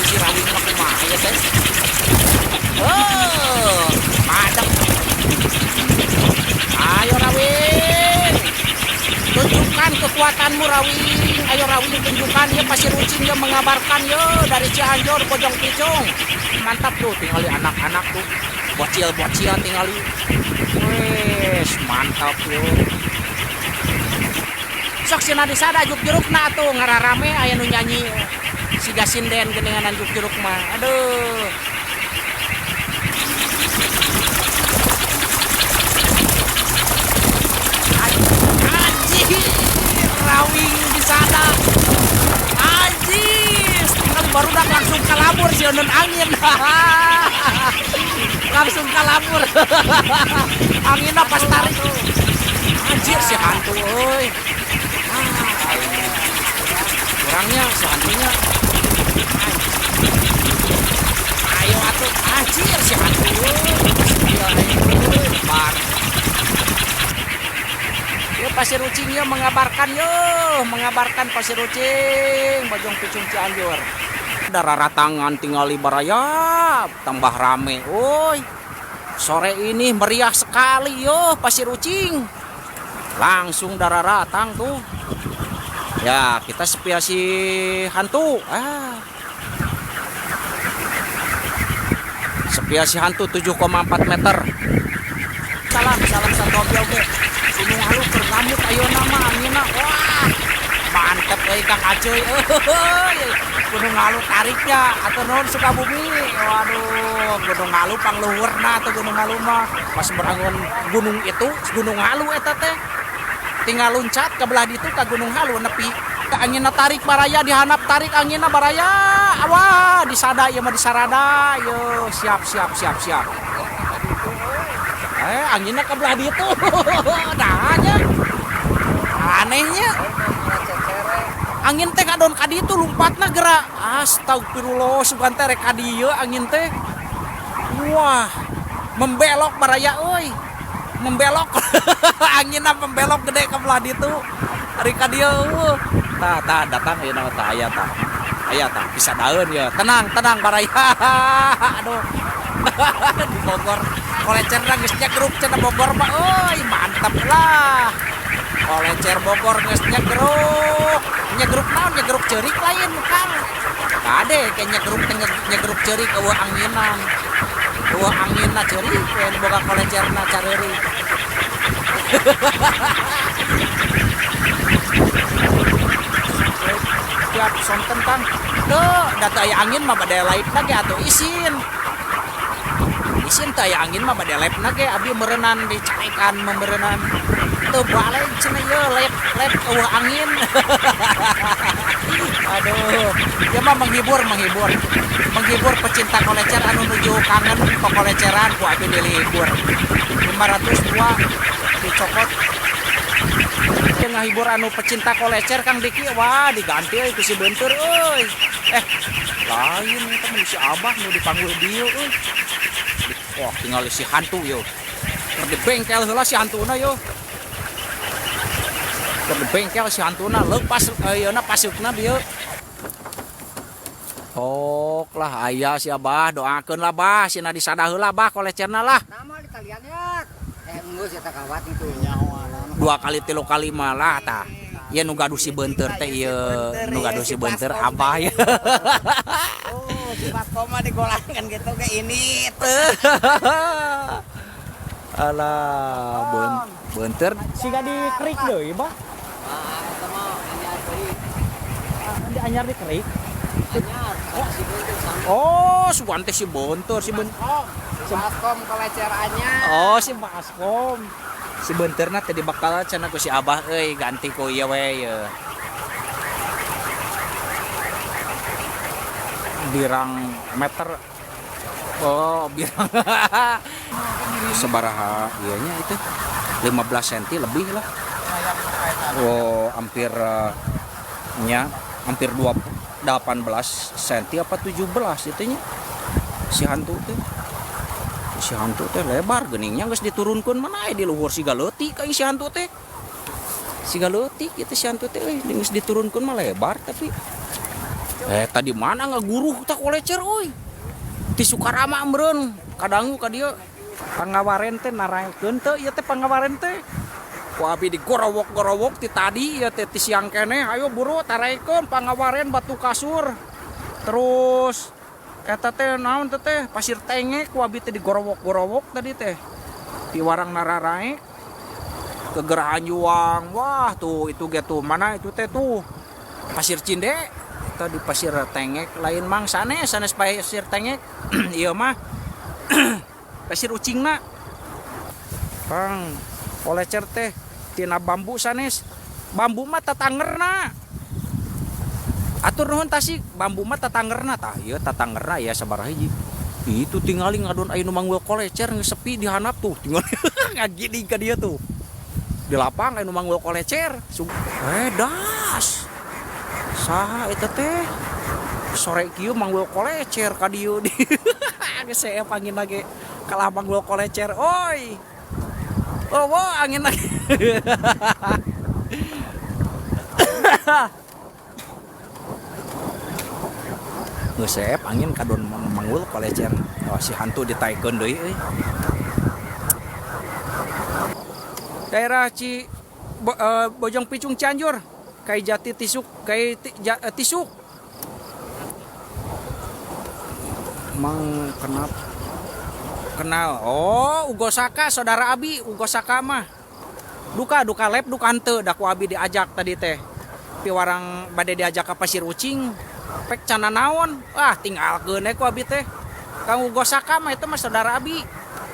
Si Rawing mah kumaha ya teh? Oh, madep. Ayo Rawing, tunjukkan kekuatanmu, Rawing. Ayo Rawing, tunjukkan ya. Pasir Ucing ya mengabarkan yo dari Cianjur, Bojong Picung. Mantap tuh, tinggali anak-anak tuh. Bocil-bocil tinggali. Wes, mantap yo. Sok sina disada juk jerukna tuh ngararame, aya nu nyanyi siga sinden geuningan juk jeruk mah. Aduh. Anjir, Rawing disada. Anjir, tinggal barudak langsung kalabur sieun angin. Langsung kalabur. Anginnya pas tarik. Anjir, si hantu euy. Ah, orangnya si hantunya. Ayo atuh, anjir si hantu euy. Euy, lebar. Yo Pasir Ucing yo mengabarkan yo, mengabarkan Pasir Ucing, Bojong Picung Cianjur. Dararatangan tinggali baraya, tambah rame. Woi. Sore ini meriah sekali yo Pasir Ucing. Langsung dararatang tuh. Ya, kita spill si hantu. Ah. Spill si hantu 7,4 meter. Salam, salam satu oke. Gunung Halu keur ngamuk ayeuna mah anginna. Wah, mantep euy Kang Acoy. Euy, Gunung Halu tariknya atau naon Sukabumi. Waduh, Gunung Halu pangluhurna atau Gunung Halu mah pas berangun gunung itu Gunung Halu eta teh. Tinggal loncat ke belah ditu ka Gunung Halu nepi. Anginna tarik baraya, dihanap tarik anginna baraya. Wah, disada ieu mah, disarada. Yo, siap siap siap siap. Eh, anginnya ke belah ditu. Nah, nya. Anehnya. Angin teh kadon ka ditu lumpatna gerak. Astagfirullah, sugan teh rek ka dieu angin teh. Wah, membelok baraya euy. Membelok. Anginna membelok gede ke belah ditu. Ari ka dieu eueuh. Tah, tah datang ieu nama tah, aya tah. Aya tah, bisa daeun ya. Tenang, tenang baraya. Aduh. Di Bogor kolecerna geus nyegruk cenah Bogor mah euy, mantap lah. Kolecer Bogor geus nyegruk. Nyegruk naon? Nyegruk ceurik lain, Kang. Kade kayak nyegruk teh, nyegruk ceurik eueuh anginan. Eueuh anginna ceurik we nu boga kolecerna careurik. Tiap sonten Kang. Duh, da teu aya angin mah bade live ge atuh isin. Isin teu aya angin mah bade live ge abi meureunnan dicarekan meureunan. Teu balik cenah ieu live live eueuh angin. Aduh, ieu mah menghibur, menghibur. Menghibur pecinta kolecer anu nuju kangen kokoleceran ku abi dilihibur. 502 dicokot. Ieu ngahibur anu pecinta kolecer Kang Diki, wah diganti euy ku si Beunteur euy. Eh, lain eta mah si Abah nu dipanggil dieu euy. Wah, tinggal si hantu yo. Keur di bengkel heula si hantuna yo. Keur di bengkel si hantuna leupas ayeuna pasukna bieu. Sok lah aya si Abah, doakeun lah Bah, sina disada heula Bah kolecerna lah. Nama di talian ya. Eh, geus eta kawat itu. Dua kali tilu kali malah tah. Ieu nu gaduh si Beunteur teh ieu, nu gaduh si Beunteur Abah ya. Oh, si Baskom mah digolangan gitu ke ini. Alah, beunteur siga dikerik deui, Bah. Ah, eta mah anyar deui. Di anyar dikerik. Anyar, sama si Beunteur sama. Oh, sugan teh si Beunteur, si Baskom. Si Baskom kolecer anyar. Oh, si Baskom. Si Beunteurna teh dibakal cenah ku si Abah euy, ganti ku ieu we ye. Birang meter. Oh, birang. Sabaraha ieu nya itu? 15 senti lebih lah. Oh, hampir nya, hampir dua, 18 senti apa 17 itunya. Si hantu teh. Si hantu teh lebar geningnya geus diturunkeun mana aya di luhur siga leutik ka si hantu teh. Siga leutik ieu teh si hantu teh euy, geus diturunkeun mah lebar tapi Tadi mana ngaguruh tah kolecer euy. Ti Sukarama meureun kadangu ka dieu. Pangawaren teh naraekeun teu ieu teh pangawaren teh. Ku abi digorowok-gorowok ti tadi ieu teh ti siang keneh, ayo buru taraekeun pangawaren batu kasur. Terus eta teh naon teh teh pasir tengek ku abi teh digorowok-gorowok tadi teh. Piwarang nararaek kegerahan juang. Wah tuh itu ge tuh mana itu teh tuh pasir cinde tadi pasir tengek lain mang sanes sanes pasir tengek ieu mah pasir ucingna. Kang kolecer teh tina bambu sanes, bambu mah tatangerna. Atur nuhun Tasik, bambu mah tatangerna tah ieu tatangerna ya sabaraha hiji. Itu tingali ngadon aya nu manggul kolecer geus sepi di handap tuh tingali ngagidig ka dieu tuh. Di lapang aya nu manggul kolecer. Das. Saha eta teh? Sore kieu manggul kolecer ka dieu. Geus seep angin lagi kalah manggul kolecer oi. Oh, wah, angin lagi. Geus seep angin kadon manggul kolecer. Oh, si hantu ditaekeun deui euy. Daerah Bojong Picung Cianjur, Kai Jati Tisuk, Kai Tisuk. Mang kenap kenal. Oh, Ugo Saka saudara abi, Ugo Saka mah. Duka duka lep duka henteu da ku abi diajak tadi teh. Piwarang bade diajak ka Pasir Ucing, pek cana naon. Wah, tinggalkeun we ku abi teh. Kang Ugo Saka mah itu mah saudara abi,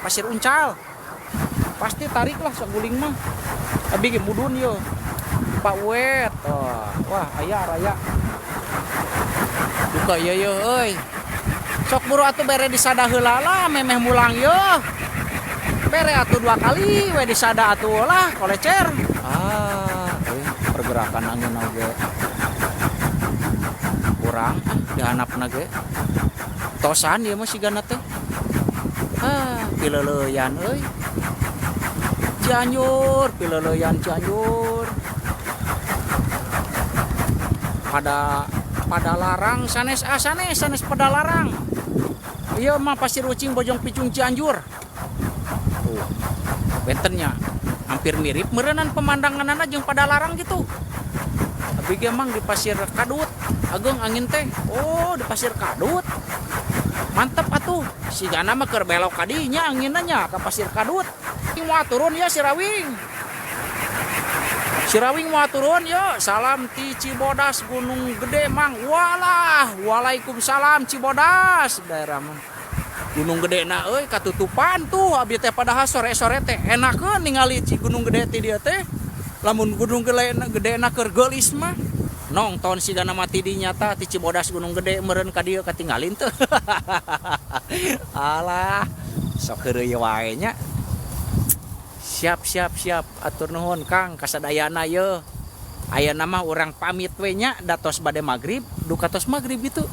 Pasir Uncal. Pasti tariklah saguling mah. Abi ge mudun yo. Pak Wet. Oh, wah, aya raya. Duka ieu ye euy. Sok buru atuh bere disada heula lah memeh mulang yo. Bere atuh 2 kali we disada atuh lah kolecer. Ah, euy, pergerakan angin oge kurang dihanapna ge. Tosan ieu mah sigana teh. Ah, pileuleyan euy. Cianjur, pileuleyan Cianjur. Pada larang sanes, ah, sanes, sanes pada larang. Ieu mah Pasir Ucing Bojong Picung Cianjur. Tuh, bentennya hampir mirip meureunan pemandanganana jeung pada larang gitu. Abi ge mang di Pasir Kadut, ageung angin teh. Oh, di Pasir Kadut. Mantep atuh. Sigana mah keur belok ka dinya anginna nya ka Pasir Kadut. Moal turun ya si Rawing. Si Rawing moal turun ya. Salam ti Cibodas Gunung Gede Mang. Walah, waalaikumsalam Cibodas daerah mah. Gunung Gede na euy katutupan tuh abi teh padahal sore-sore teh enakeun ningali Gunung Gede ti dieu teh. Lamun Gunung Gede na keur geulis mah nongton sigana mati di nyata ti Cibodas Gunung Gede meureun ka dieu katinggalin teh. Alah, sok heureuy wae nya. Siap siap siap atur nuhun Kang kasadayana ye. Ayeuna mah urang pamit we nya datos bade magrib, duka tos magrib itu.